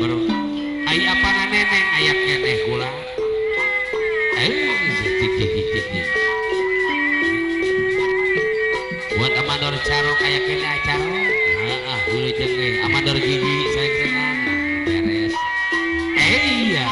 Baru ai apana neneng aya keneh kula. Cik. Buat Amador Carok aya keneh acara. Heeh, wilujeng we Amador gigi saengsenan. Beres. Iya.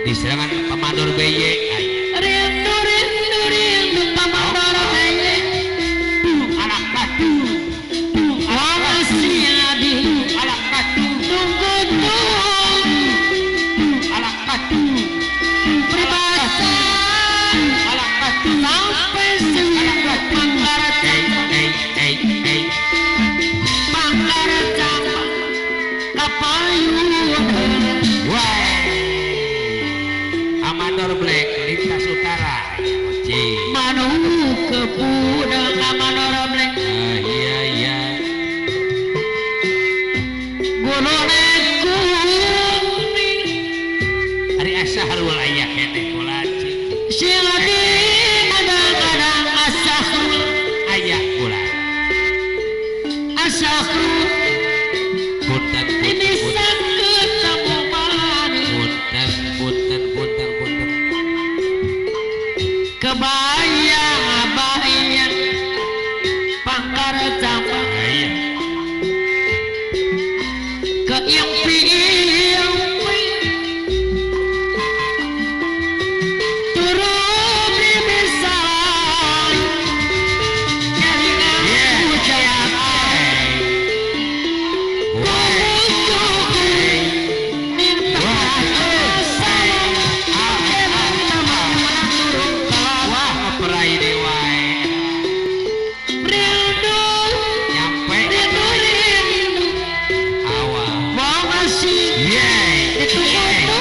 Diserangan Pamandur BY. Rindu rindu rindu Pamandur BY. Anak batu, anak batu, tunggu. Kapayun. Wah. Amador Black lintas utara. Manu kepudang Amador Black. Iya iya. Gulune kuning. Ari asahrul aya keneh kula cing. Siladi kadang-kadang asahrul aya kula. Asahrul punten bisa ketemu mani. Punten punten punten punten. Kebayang bayang pangkar cabang. Iya. Keimpi-impi turun di misal jaringan hujan. Wah, perai dewae. Rindu, Nyampe rindu, rindu. awal. Wong asing Yeay. ditunggu-tunggu.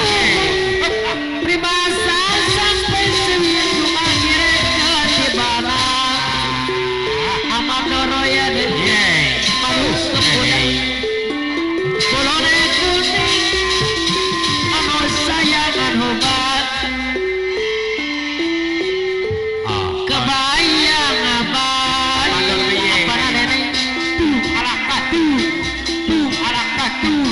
Pribasa sampai sewindu akhirnya ketibana. Amadoro ya deh. Yeay. Manus kepudang. Kulone kuning. Anu sayangan obat. Ah, Kebayang abad. Amador piye? Apa nadene? Tuh alaka tuh. Tuh alaka tuh.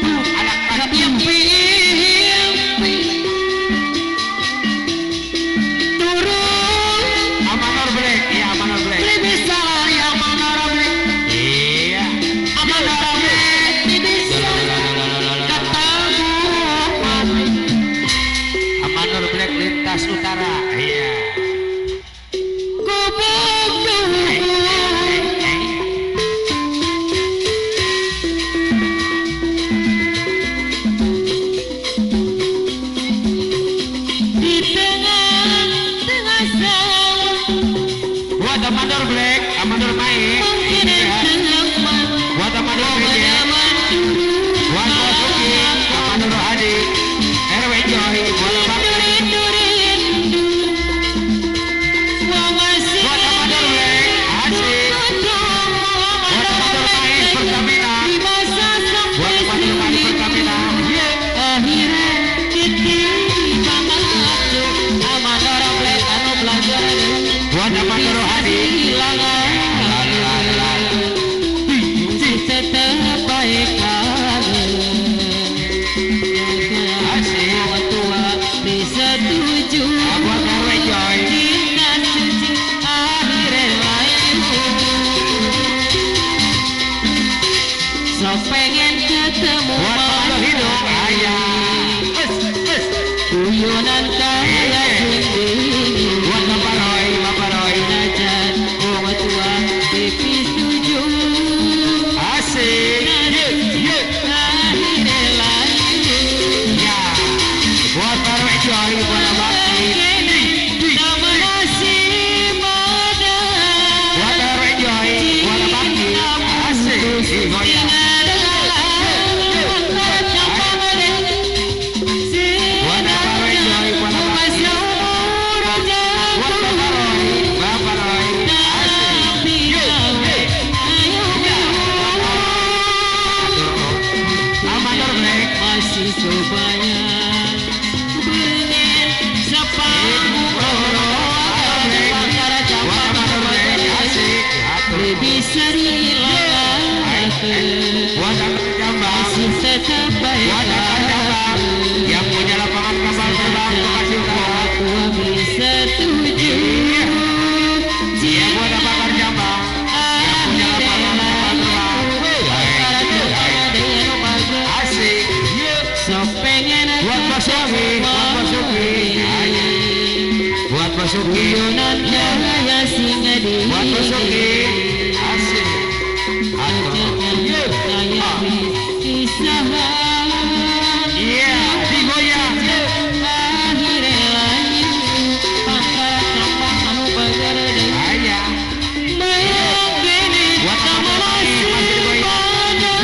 Tuh alaka tuh. Keimpi-impi. Turun. Amador Black, iya Amador Black. Bisa yang Amador Black. Iya. Amador Black bisa ketemu mami. Amador Black lintas utara. Iya. Gubuk Eh, eh, eh. Di tengah-tengah sawah. Buat Amador Black, Amador Maik. Mungkin Iya. teman Buat Amador PJ. Buat Basuki, Amador Hadi, RW Joy, buat Abang. Rindu rindu wong asing. Buat Amador Black, asik. Buat Amador Maik Pertamina. Buat Amador Maik Pertamina. Iya. Akhirnya ditimbang Amador Black anu belajar. Buat Amador Hadi. Hilang. La la la. Tetep baik. Asik. Tua disetuju. Buat RW Joy. Cinta suci akhirnya layu. So pengen ketemu Buat Amador Hidup, ayah. Es, es. Guyonan kaya sendiri. Buat Bapak Roy, Bapak Roy. Najan wong tua pipi setuju. Asik. Ye, ye. Akhirnya layu. Ya. Buat RW Joy, buat Abang. Buat RW Joy, buat Abang. Asik. Digoyang. Buat Bapak Roy Joy, buat Abang. Buat Bapak Roy, Bapak Roy. Asik. Ye, ye. Amador Black. Masih banyak bener sepanggung Buat Amador Black, asik. Atur. lebih sering Buat Akar Jambang. masih tetap baik. Buat Akar Jambang yang punya lapangan kapal terbang Bekasi Utara. Setuju. Iya. Iya, buat Akar Jambang yang punya lapangan kapal terbang. Asik. So pengen Buat Basuki, buat Basuki. Buat Basuki. Guyonan kaya sing di. Buat Basuki. Asik. Atur. Kaya isahan. Iya, digoyang. Akhirnya layu pangkat campang anu bager deui. Ayah. Bayang gini Buat kamu Amador Maik, masih masih digoyang. pada.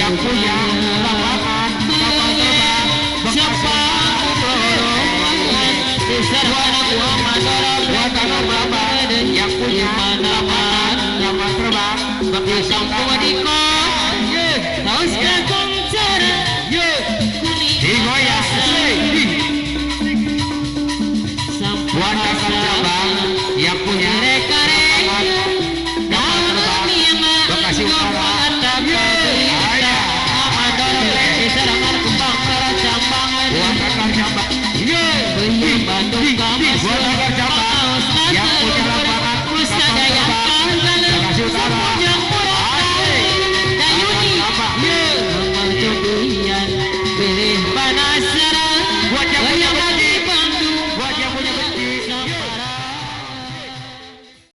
Yang punya lapangan kapal terbang Siapa Buat anak